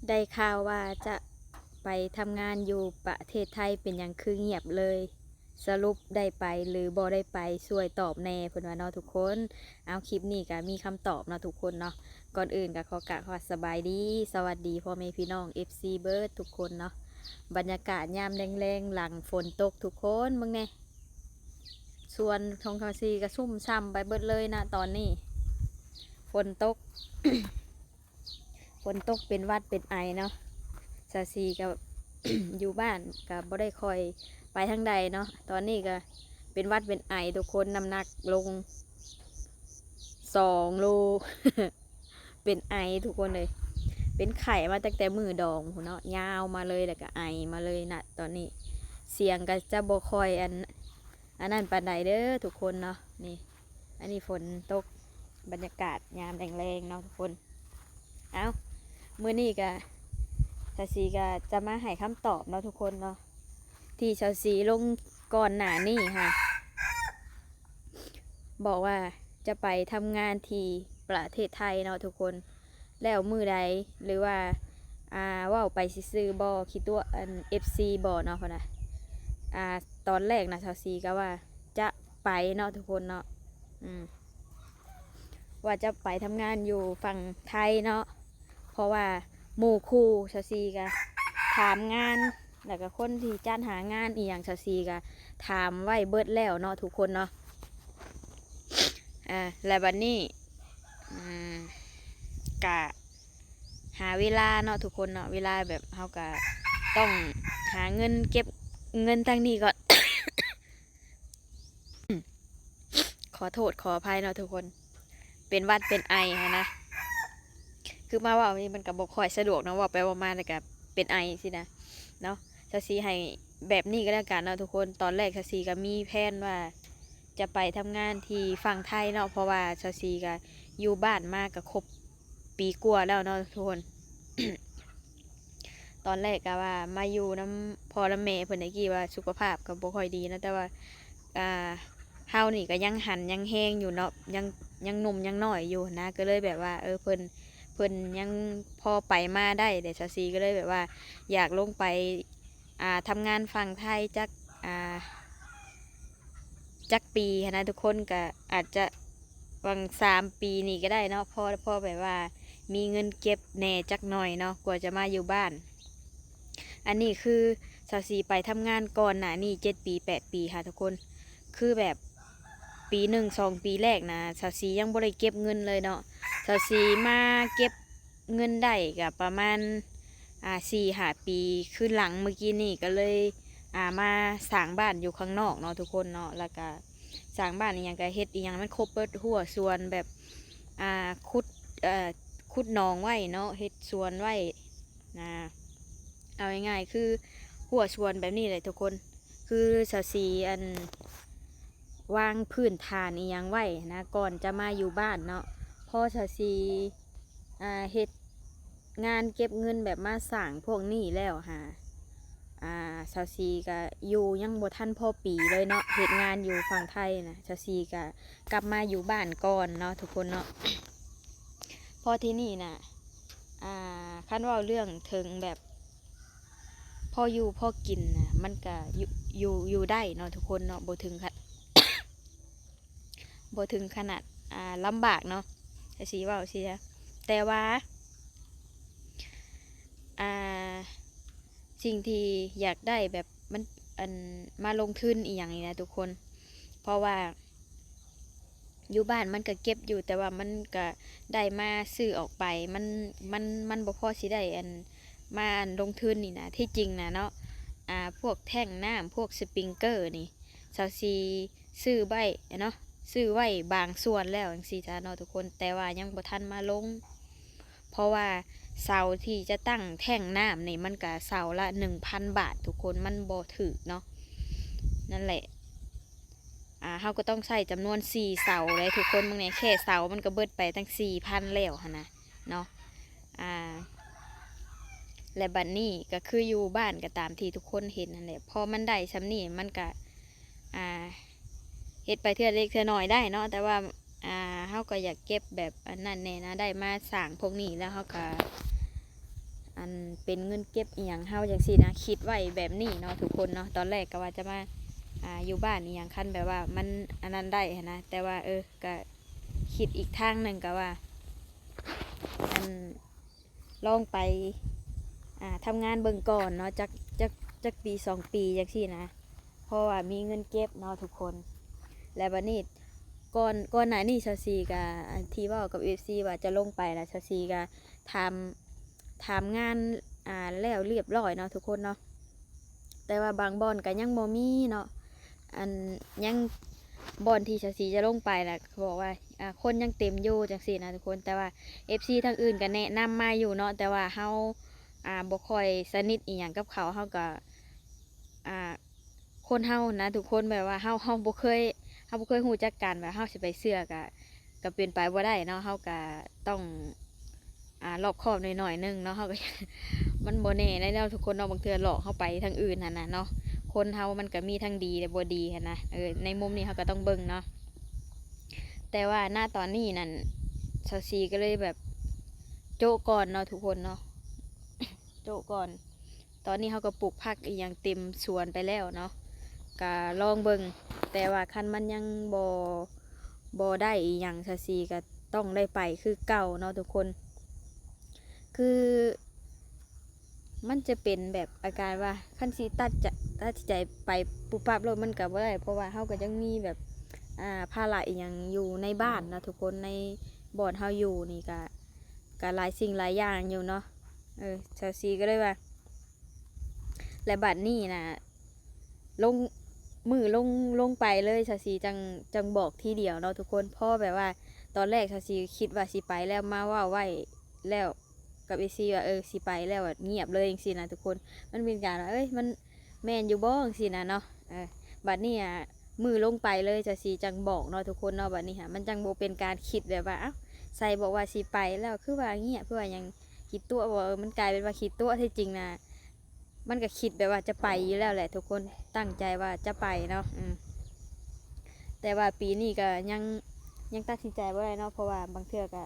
ໄດ້ຂ່າວວ່າຈະໄປທຳງານຢູ່ປະເທດໄທ ເປັນຫຍັງຄືງຽບເລີຍ? ສະຫຼຸບໄດ້ໄປຫຼືບໍ່ໄດ້ໄປ? ຊ່ວຍຕອບແດ່ເພິ່ນວ່າເນາະທຸກຄົນ. ເອົາ ຄລິບນີ້ກໍມີຄຳຕອບເນາະທຸກຄົນເນາະ. ກ່ອນອື່ນກໍຂໍກາບຄຳວ່າສະບາຍດີ ສະຫວັດດີພໍ່ແມ່ພີ່ນ້ອງ ເອັຟຊີ ເບິດທຸກຄົນເນາະ. ບັນຍາກາດຍາມແລງໆ ຫຼັງຝົນຕົກທຸກຄົນ ເບິ່ງແດ່ ສວນຂອງສາວສີກໍຊຸ່ມຊ່ຳໄປເບິດເລີຍນະຕອນນີ້ ຝົນຕົກ. ຝົນຕົກເປັນຫວັດເປັນໄອເນາະ. ສາວສີກໍ ຢູ່ບ້ານກໍບໍ່ໄດ້ຄ່ອຍໄປທາງໃດເນາະ. ຕອນນີ້ກໍເປັນຫວັດເປັນໄອທຸກຄົນ ນ້ຳໜັກລົງສອງໂລ ເປັນໄອທຸກຄົນເອີຍ. ເປັນໄຂ້ມາຕັ້ງແຕ່ມື້ດອງພຸ້ນເນາະ ຍາວມາເລີຍ ແລ້ວກໍໄອມາເລີຍນະ. ຕອນນີ້ສຽງກໍຈະບໍ່ຄ່ອຍອັນ ອັນນັ້ນປານໃດເດີທຸກຄົນເນາະ. ນີ້ ອັນນີ້ຝົນຕົກ ບັນຍາກາດຍາມແລງໆເນາະທຸກຄົນ. ເອົ້າ ມື້ນີ້ກະ ສາວສີກະຈະມາໃຫ້ຄຳຕອບເນາະທຸກຄົນເນາະ ທີ່ສາວສີລົງກ່ອນໜ້ານີ້ຫັ້ນ ບອກວ່າຈະໄປທຳງານທີ່ປະເທດໄທເນາະທຸກຄົນ. ແລ້ວມື້ໃດ ຫຼືວ່າ ອ່າ ເວົ້າໄປຊື່ໆບໍ? ຄິດຕົວະອັນ ເອັຟຊີບໍເນາະ ເພິ່ນວ່າ ອ່າ ຕອນແລກນະ ສາວສີກໍວ່າຈະໄປເນາະທຸກຄົນເນາະ ອືມ ວ່າຈະໄປທຳງານຢູ່ຝັ່ງໄທເນາະ ເພາະວ່າໝູ່ຄູ່ສາວສີກໍຖາມງານ ແລ້ວກໍຄົນທີ່ຈັດຫາງານອີ່ຫຍັງ ສາວສີກໍຖາມໄວ້ເບິດແລ້ວເນາະທຸກຄົນເນາະ. ອ່າ ແລະບັດນີ້ ອືມ ກະຫາເວລາເນາະທຸກຄົນເນາະ ເວລາແບບເຮົາກະຕ້ອງຫາເງິນ ເກັບເງິນທາງນີ້ກ່ອນ ຂໍໂທດຂໍອະໄພເນາະທຸກຄົນ ເປັນຫວັດເປັນໄອຫັ້ນນະ ຄືມາເວົ້ານີ້ມັນກະບໍ່ຄ່ອຍສະດວກເນາະ ເວົ້າໄປເວົ້າມາແລ້ວກະເປັນໄອຊີ້ນະເນາະ. ສາວສີໃຫ້ແບບນີ້ກໍແລ້ວກັນເນາະທຸກຄົນ ຕອນແລກສາວສີກໍມີແພນວ່າ ຈະໄປທຳງານທີ່ຝັ່ງໄທເນາະ ເພາະວ່າສາວສີກໍຢູ່ບ້ານມາກໍຄົບປີກວ່າແລ້ວເນາະທຸກຄົນ. ຕອນແລກກໍວ່າມາຢູ່ນຳພໍ່ນຳແມ່ເພິ່ນ ແຕ່ກີ້ວ່າສຸຂະພາບກໍບໍ່ຄ່ອຍດີເນາະ ແຕ່ວ່າ ອ່າ ເຮົານີ້ກໍຍັງຫັນຍັງແຮງຢູ່ເນາະ ຍັງ ຍັງໜຸ່ມຍັງນ້ອຍຢູ່ນະ ກໍເລີຍແບບວ່າ ເອີ ເພິ່ນ ເພິ່ນຍັງພໍໄປມາໄດ້ແຫຼະ ສາວສີກໍເລີຍແບບວ່າຢາກລົງໄປ ອ່າ ທຳງານຝັ່ງໄທຈັກ ອ່າ ຈັກປີຫັ້ນນະທຸກຄົນ ກະອາດຈະຫວ່າງສາມປີນີ້ກໍໄດ້ເນາະ ພໍ ພໍແບບວ່າມີເງິນເກັບແດ່ຈັກໜ່ອຍເນາະ ກວ່າຈະມາຢູ່ບ້ານ. ອັນນີ້ຄືສາວສີໄປທຳງານກ່ອນໜ້ານີ້ເຈັດປີແປດປີຫັ້ນທຸກຄົນ ຄືແບບປີໜຶ່ງສອງປີແລກນະ ສາວສີຍັງບໍ່ໄດ້ເກັບເງິນເລີຍເນາະ ສາວສີມາເກັບ ເງິນໄດ້ກໍປະມານ ອ່າ ສີ່ຫ້າປີຄືຫຼັງເມື່ອກີ້ນີ້ ກໍເລີຍ ອ່າ ມາສ້າງບ້ານຢູ່ຂ້າງນອກເນາະທຸກຄົນເນາະ ແລ້ວກະສ້າງບ້ານອີ່ຫຍັງ ກະເຮັດອີ່ຫຍັງໃຫ້ມັນຄົບເບິດ ຮົ້ວສວນແບບ ອ່າ ຂຸດ ເອີ ຂຸດໜອງໄວ້ເນາະ ເຮັດສວນໄວ້ ອ່າ ເອົາງ່າຍໆ ຄືຮົ້ວສວນແບບນີ້ແຫຼະທຸກຄົນ ຄືສາວສີ ອັນ ວາງພື້ນຖານອີ່ຫຍັງໄວ້ຫັ້ນນະ ກ່ອນຈະມາຢູ່ບ້ານເນາະ ພໍສາວສີ ອ່າ ເຮັດງານເກັບເງິນແບບມາສ້າງພວກນີ້ແລ້ວຫາ ອ່າ ສາວສີກະຢູ່ຍັງບໍ່ທັນພໍປີເລີຍເນາະ ເຮັດງານຢູ່ຝັ່ງໄທນະ ສາວສີກະກັບມາຢູ່ບ້ານກ່ອນເນາະທຸກຄົນເນາະ. ພໍທີນີ້ນະ ອ່າ ຄັນເວົ້າເລື່ອງເຖິງແບບ ພໍຢູ່ພໍກິນນະ ມັນກະຢູ່ ຢູ່ ຢູ່ໄດ້ເນາະທຸກຄົນເນາະ ບໍ່ເຖິງຂະ ບໍ່ເຖິງຂະໜາດ ອ່າ ລຳບາກເນາະ ຈະຊິເວົ້າຊີ້ນະ ແຕ່ວ່າ ອ່າ ສິ່ງທີ່ຢາກໄດ້ແບບມັນ ອັນ ມາລົງທຶນອີ່ຫຍັງນີ້ນະທຸກຄົນ ເພາະວ່າ ຢູ່ບ້ານມັນກະເກັບຢູ່ ແຕ່ວ່າມັນກະໄດ້ມາຊື້ອອກໄປ ມັນ ມັນ ມັນບໍ່ພໍຊິໄດ້ ອັນ ມາ ອັນ ລົງທຶນນີ້ນະ. ທີ່ຈິງນະເນາະ ອ່າ ພວກແທ້ງນ້ຳ ພວກສະປຣິງເກີນີ້ ສາວສີຊື້ໄວ້ເນາະ ຊື້ໄວ້ບາງສ່ວນແລ້ວຈັ່ງຊີ້ຊະເນາະທຸກຄົນ ແຕ່ວ່າຍັງບໍ່ທັນມາລົງ ເພາະວ່າເສົາທີ່ຈະຕັ້ງແທ້ງນ້ຳນີ້ ມັນກະເສົາລະໜຶ່ງພັນບາດທຸກຄົນ ມັນບໍ່ຖືກເນາະ ນັ້ນແຫຼະ. ອ່າ ເຮົາກໍຕ້ອງໃຊ້ຈຳນວນສີ່ເສົາເດ້ທຸກຄົນ ເບິ່ງແດ່ ແຄ່ເສົາມັນກໍເບິດໄປຕັ້ງສີ່ພັນແລ້ວຫັ້ນນະເນາະ ອ່າ ແລະ ບັດນີ້ກໍຄືຢູ່ບ້ານກໍຕາມທີ່ທຸກຄົນເຫັນຫັ້ນແຫຼະ ພໍມັນໄດ້ສ່ຳນີ້ມັນກໍ ອ່າ ເຮັດໄປເທື່ອເລັກເທື່ອໜ້ອຍໄດ້ເນາະ ແຕ່ວ່າ ອ່າ ເຮົາກໍຢາກເກັບແບບອັນນັ້ນແດ່ນະ ໄດ້ມາສ້າງພວກນີ້ແລ້ວເຮົາກໍ ອັ ເປັນເງິນເກັບອີ່ຫຍັງເຮົາຈັ່ງຊີ້ນະ ຄິດໄວ້ແບບນີ້ເນາະທຸກຄົນເນາະ. ຕອນແລກກໍວ່າຈະມາ ອ່າ ຢູ່ບ້ານອີ່ຫຍັງ ຄັນແບບວ່າມັນອັນນັ້ນໄດ້ຫັ້ນນະ ແຕ່ວ່າ ເອີ ກໍຄິດອີກທາງໜຶ່ງ ກໍວ່າ ອັນ ລອງໄປ ອ່າ ທຳງານເບິ່ງກ່ອນເນາະ ຈັກ ຈັກ ຈັກປີສອງປີຈັ່ງຊີ້ນະ ເພາະວ່າມີເງິນເກັບເນາະທຸກຄົນ. ແລ້ວບັດນີ້ ກ່ອນ ກ່ອນໜ້ານີ້ຊາວສີ່ກະ ທີ່ເວົ້າກັບເອັຟຊີວ່າຈະລົງໄປນະ ຊາວສີ່ກະຖາມ ຖາມງານ ອ່າ ແລ້ວລຽບລ້ອຍເນາະທຸກຄົນເນາະ ແຕ່ວ່າບາງບ່ອນກະຍັງບໍ່ມີເນາະ. ອັນ ຍັງ ບ່ອນທີ່ຊາວສີ່ຈະລົງໄປນະ ເຂົາບອກວ່າ ອ່າ ຄົນຍັງເຕັມຢູ່ຈັ່ງຊີ້ນະທຸກຄົນ. ແຕ່ວ່າເອັຟຊີທາງອື່ນກະແນະນຳມາຢູ່ເນາະ ແຕ່ວ່າເຮົາ ອ່າ ບໍ່ຄ່ອຍສະໜິດອີ່ຫຍັງກັບເຂົາ ເຮົາກະ ອ່າ ຄົນເຮົານະທຸກຄົນ ແບບວ່າເຮົາ ເຮົາບໍ່ເຄີຍ ເຮົາບໍ່ເຄີຍຮູ້ຈັກກັນ ແບບເຮົາຊິໄປເຊື່ອກະ ກະເປັນໄປບໍ່ໄດ້ເນາະ. ເຮົາກະຕ້ອງ ອ່າ ລອບຄອບໜ້ອຍໆໜຶ່ງເນາະ ເຮົາກະ ມັນບໍ່ແນ່ໄດ໋ເນາະທຸກຄົນເນາະ ບາງເທື່ອຫຼອກເຮົາໄປທາງອື່ນຫັ້ນນະເນາະ. ຄົນເຮົາມັນກະມີທັງດີ ແລະ ບໍ່ດີຫັ້ນນະ ເອີ ໃນມຸມນີ້ເຮົາກະຕ້ອງເບິ່ງເນາະ. ແຕ່ວ່ານະຕອນນີ້ນັ້ນ ຊາວສີ່ກະເລີຍແບບໂຈະກ່ອນເນາະທຸກຄົນເນາະ ໂຈະກ່ອນ. ຕອນນີ້ເຮົາກໍປູກຜັກອີ່ຫຍັງເຕັມສວນໄປແລ້ວເນາະ ກະລອງເບິ່ງ ແຕ່ວ່າຄັນມັນຍັງບໍ່ ບໍ່ໄດ້ອີ່ຫຍັງ ຊາວສີ່ກະຕ້ອງໄດ້ໄປຄືເກົ່າເນາະທຸກຄົນ. ຄືມັນຈະເປັນແບບອາການວ່າ ຄັນຊິຕັດຈະ ຕັດສິນໃຈໄປປຸບປັບໂລດມັນກະບໍ່ໄດ້ ເພາະວ່າເຮົາກະຍັງມີແບບ ອ່າ ພາລະອີ່ຫຍັງຢູ່ໃນບ້ານເນາະທຸກຄົນ ໃນບ່ອນເຮົາຢູ່ນີ້ກະ ກະຫຼາຍສິ່ງຫຼາຍຢ່າງຢູ່ເນາະ. ເອີ ຊາວສີ່ກະເລີຍວ່າ ແລະ ບັດນີ້ນະ ລົງ ມື້ລົງ ລົງໄປເລີຍ ຊາວສີ່ຈັ່ງ ຈັ່ງບອກທີດຽວເນາະທຸກຄົນ. ເພາະແບບວ່າຕອນແລກຊາວສີ່ຄິດວ່າຊິໄປແລ້ວ ມາເວົ້າໄວ້ແລ້ວກັບເອັຟຊີວ່າ ເອີ ຊິໄປແລ້ວ ງຽບເລີຍຈັ່ງຊີ້ນະທຸກຄົນ. ມັນເປັນການວ່າ ເອີຍ ມັນແມ່ນຢູ່ບໍ່ ຈັ່ງຊີ້ນະເນາະ. ເອີ ບັດນີ້ ອາ ມື້ລົງໄປເລີຍ ຊາວສີ່ຈັ່ງບອກເນາະທຸກຄົນເນາະ. ບັດນີ້ຫາ ມັນຈັ່ງບໍ່ເປັນການຄິດແບບວ່າ ເອົ້າ ໃສ່ບອກວ່າຊິໄປແລ້ວ ຄືວ່າງຽບ ຄືວ່າຫຍັງ ຂີ້ຕົວະບໍ່ ເອີ ມັນກາຍເປັນວ່າຂີ້ຕົວະ. ແທ້ຈິງນະ ມັນກະຄິດແບບວ່າຈະໄປຢູ່ແລ້ວແຫຼະທຸກຄົນ ຕັ້ງໃຈວ່າຈະໄປເນາະ. ອືມ ແຕ່ວ່າປີນີ້ກະຍັງ ຍັງຕັດສິນໃຈບໍ່ໄດ້ເນາະ ເພາະວ່າບາງເທື່ອກະ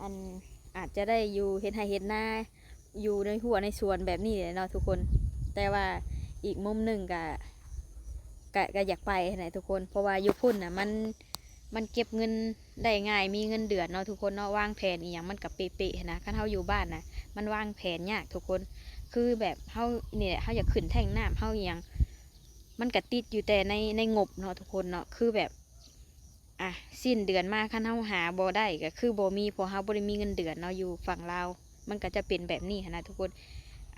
ອັນ ອາດຈະໄດ້ຢູ່ເຮັດໄຮ່ເຮັດນາ ຢູ່ໃນຮົ້ວໃນສວນແບບນີ້ແຫຼະເນາະທຸກຄົນ. ແຕ່ວ່າອີກມຸມໜຶ່ງກະ ກະ ກະຢາກໄປຫັ້ນແຫຼະທຸກຄົນ ເພາະວ່າຢູ່ພຸ້ນນະ ມັນ ມັນເກັບເງິນໄດ້ງ່າຍ ມີເງິນເດືອນເນາະທຸກຄົນເນາະ ວາງແຜນອີ່ຫຍັງມັນກະເປະໆຫັ້ນນະ. ຄັນເຮົາຢູ່ບ້ານນະ ມັນວາງແຜນຍາກທຸກຄົນ ຄືແບບເຮົານີ້ແຫຼະ ເຮົາຢາກຂຶ້ນແທ່ງນ້ຳ ເຮົາອີ່ຫຍັງ ມັນກະຕິດຢູ່ແຕ່ໃນ ໃນງົບເນາະທຸກຄົນເນາະ. ຄືແບບ ອ່າ ສິ້ນເດືອນມາ ຄັນເຮົາຫາບໍ່ໄດ້ກະຄືບໍ່ມີ ເພາະເຮົາບໍ່ໄດ້ມີເງິນເດືອນເນາະ ຢູ່ຝັ່ງລາວ ມັນກະຈະເປັນແບບນີ້ຫັ້ນນະທຸກຄົນ.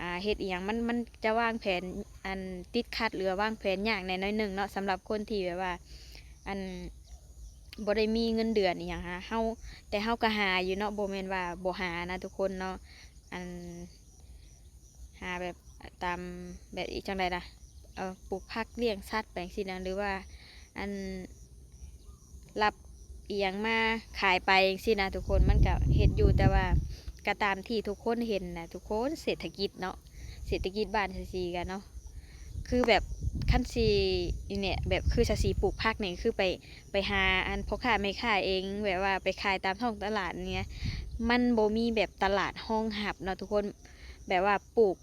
ອ່າ ເຮັດອີ່ຫຍັງ ມັນ ມັນຈະວາງແຜນ ອັນ ຕິດຂັດ ຫຼືວ່າວາງແຜນຍາກແດ່ໜ້ອຍໜຶ່ງເນາະ ສຳລັບຄົນທີ່ແບບວ່າ ອັນ ບໍ່ໄດ້ມີເງິນເດືອນອີ່ຫຍັງຫັ້ນນະ ເຮົາ ແຕ່ເຮົາກະຫາຢູ່ເນາະ ບໍ່ແມ່ນວ່າບໍ່ຫານະທຸກຄົນເນາະ. ອັນ ຫາແບບຕາມ ແບບອີ່ ຈັ່ງໃດລະ ເອີ ປູກຜັກ ລ້ຽງສັດໄປຈັ່ງຊີ້ນະ ຫຼືວ່າ ອັນ ຮັບອີ່ຫຍັງມາຂາຍໄປຈັ່ງຊີ້ນະທຸກຄົນ ມັນກະເຮັດຢູ່. ແຕ່ວ່າກະຕາມທີ່ທຸກຄົນເຫັນນະທຸກຄົນ ເສດຖະກິດເນາະ ເສດຖະກິດບ້ານຊາວສີ່ກະເນາະ ຄືແບບ ຄັນຊິນີ້ແຫຼະ ແບບຄືຊາວສີ່ປູກຜັກນີ້ ຄືໄປ ໄປຫາອັນພໍ່ຄ້າແມ່ຄ້າເອງ ແບບວ່າໄປຂາຍຕາມທ້ອງຕະຫຼາດນີ້ນະ ມັນບໍ່ມີແບບຕະຫຼາດຮອງຮັບເນາະທຸກຄົນ. ແບບວ່າປູກ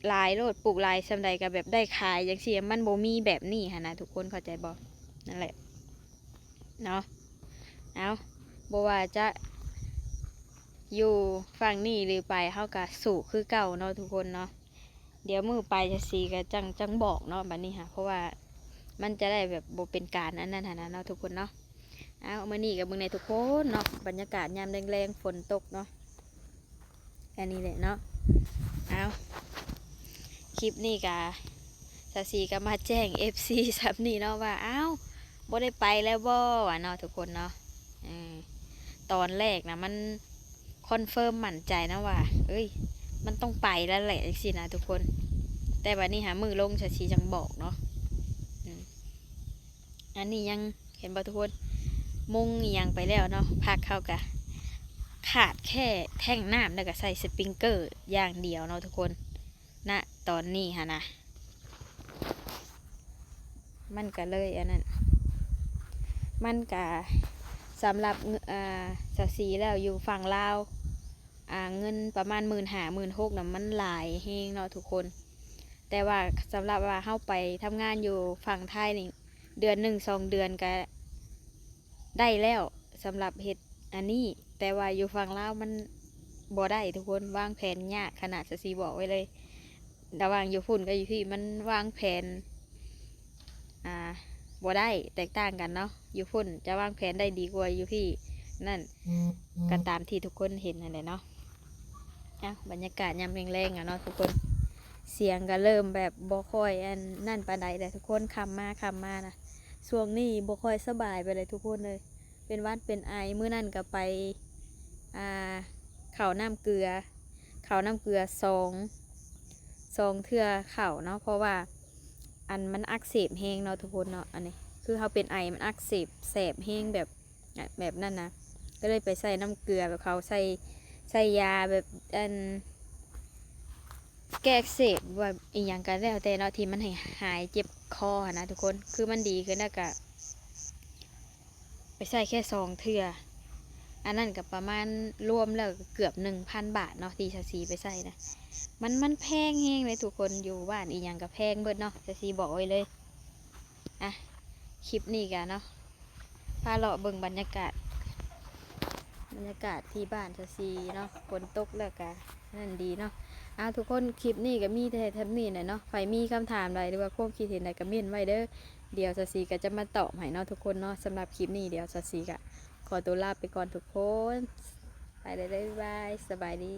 ຫຼາຍໂລດ ປູກຫຼາຍສ່ຳໃດກະແບບໄດ້ຂາຍຈັ່ງຊີ້ ມັນບໍ່ມີແບບນີ້ຫັ້ນນະທຸກຄົນ ເຂົ້າໃຈບໍ່? ນັ້ນແຫຼະເນາະ. ເອົ້າ ບໍ່ວ່າຈະຢູ່ຝັ່ງນີ້ຫຼືໄປ ເຮົາກະສູ້ຄືເກົ່າເນາະທຸກຄົນເນາະ. ດຽວມື້ໄປຊາວສີ່ກະຈັ່ງ ຈັ່ງບອກເນາະ ບັດນີ້ຫາ ເພາະວ່າມັນຈະໄດ້ແບບບໍ່ເປັນການອັນນັ້ນຫັ້ນນະເນາະທຸກຄົນເນາະ. ເອົ້າ ມື້ນີ້ກະເບິ່ງແດ່ທຸກຄົນເນາະ ບັນຍາກາດຍາມແລງໆ ຝົນຕົກເນາະ ອັນນີ້ແຫຼະເນາະ. ເອົ້າ ຄລິບນີ້ກະ ຊາວສີ່ກະມາແຈ້ງເອັຟຊີສ່ຳນີ້ເນາະວ່າ ອ້າວ ບໍ່ໄດ້ໄປແລ້ວບໍ່ ວ່າເນາະທຸກຄົນເນາະ. ເອີ ຕອນແລກນະ ມັນຄອນເຟີມໝັ້ນໃຈນະວ່າ ເອີຍ ມັນຕ້ອງໄປແລ້ວແຫຼະ ຈັ່ງຊີ້ນະທຸກຄົນ. ແຕ່ບາດນີ້ຫາມື້ລົງຊາວສີ່ຈັ່ງບອກເນາະ. ອືມ ອັນນີ້ຍັງ ເຫັນບໍ່ທຸກຄົນ ມຸງອີ່ຫຍັງໄປແລ້ວເນາະ ຜັກເຮົາກະຂາດແຄ່ແທ່ງນ້ຳ ແລ້ວກະໃສ່ສະປຣິງເກີຢ່າງດຽວເນາະທຸກຄົນ ນະ ຕອນນີ້ຫັ້ນນະ. ມັນກະເລີຍອັນນັ້ນ ມັນກະ ສຳລັບ ເອີ ຊາວສີ່ແລ້ວ ຢູ່ຝັ່ງລາວ ອ່າ ເງິນປະມານໝື່ນຫ້າ ໝື່ນຫົກນະ ມັນຫຼາຍແຮງເນາະທຸກຄົນ. ແຕ່ວ່າສຳລັບວ່າເຮົາໄປທຳງານຢູ່ຝັ່ງໄທນີ້ ເດືອນໜຶ່ງສອງເດືອນກະໄດ້ແລ້ວ ສຳລັບເຮັດອັນນີ້. ແຕ່ວ່າຢູ່ຝັ່ງລາວມັນບໍ່ໄດ້ທຸກຄົນ ວາງແຜນຍາກຂະໜາດ ສາວສີບອກໄວ້ເລີຍ. ລະຫວ່າງຢູ່ພຸ້ນກັບຢູ່ພີ້ ມັນວາງແຜນ ອ່າ ບໍ່ໄດ້ ແຕກຕ່າງກັນເນາະ. ຢູ່ພຸ້ນຈະວາງແຜນໄດ້ດີກວ່າຢູ່ພີ້ນັ້ນ ກໍຕາມທີ່ທຸກຄົນເຫັນຫັ້ນແຫຼະເນາະ. ເອົ້າ ບັນຍາກາດຍາມແລງໆ ອະເນາະທຸກຄົນ ສຽງກໍເລີ່ມແບບບໍ່ຄ່ອຍອັນນັ້ນປານໃດແລ້ວທຸກຄົນ. ຄ່ຳມາ ຄ່ຳມານະ ຊ່ວງນີ້ບໍ່ຄ່ອຍສະບາຍປານໃດທຸກຄົນເອີຍ ເປັນຫວັດເປັນໄອ. ມື້ນັ້ນກໍໄປ ອ່າ ເຂົ້ານ້ຳເກືອ ເຂົ້ານ້ຳເກືອສອງ ສອງເທື່ອເຂົ້າເນາະ ເພາະວ່າອັນມັນອັກເສບແຮງເນາະທຸກຄົນເນາະ. ອັນນີ້ຄືເຮົາເປັນໄອ ມັນອັກເສບ ແສບແຮງແບບ ແບບນັ້ນນະ ກໍເລີຍໄປໃສ່ນ້ຳເກືອ ແບບເຂົາໃສ່ ໃສ່ຢາແບບອັນແກ້ອັກເສບ ວ່າອີ່ຫຍັງກໍແລ້ວແຕ່ເນາະ ທີ່ມັນໃຫ້ຫາຍເຈັບຄໍຫັ້ນນະທຸກຄົນ. ຄືມັນດີຂຶ້ນແລ້ວກໍ ໄປໃສ່ແຄ່ສອງເທື່ອ ອັນນັ້ນກໍປະມານລວມແລ້ວກໍເກືອບໜຶ່ງພັນບາດເນາະ ທີ່ສາວສີໄປໃສ່ນະ. ມັນ ມັນແພງແຮງເລີຍທຸກຄົນ ຢູ່ບ້ານອີ່ຫຍັງກໍແພງເບິດເນາະ ສາວສີບອກໄວ້ເລີຍ. ອ່ະ ຄລິບນີ້ກະເນາະ ພາເລາະເບິ່ງບັນຍາກາດ ບັນຍາກາດທີ່ບ້ານສາວສີເນາະ ຝົນຕົກແລ້ວກະນັ້ນດີເນາະ. ເອົາ ທຸກຄົນ ຄລິບນີ້ກໍມີແຕ່ສ່ຳນີ້ແຫຼະເນາະ. ໃຜມີຄຳຖາມໃດ ຫຼືວ່າຄວາມຄິດເຫັນໃດ ກໍເມັ້ນໄວ້ເດີ ດຽວສາວສີກໍຈະມາຕອບໃຫ້ເນາະທຸກຄົນເນາະ. ສຳລັບຄລິບນີ້ ດຽວສາວສີກໍຂໍຕົວລາໄປກ່ອນທຸກຄົນ ໄປເລີຍ ບາຍບາຍ ສະບາຍດີ.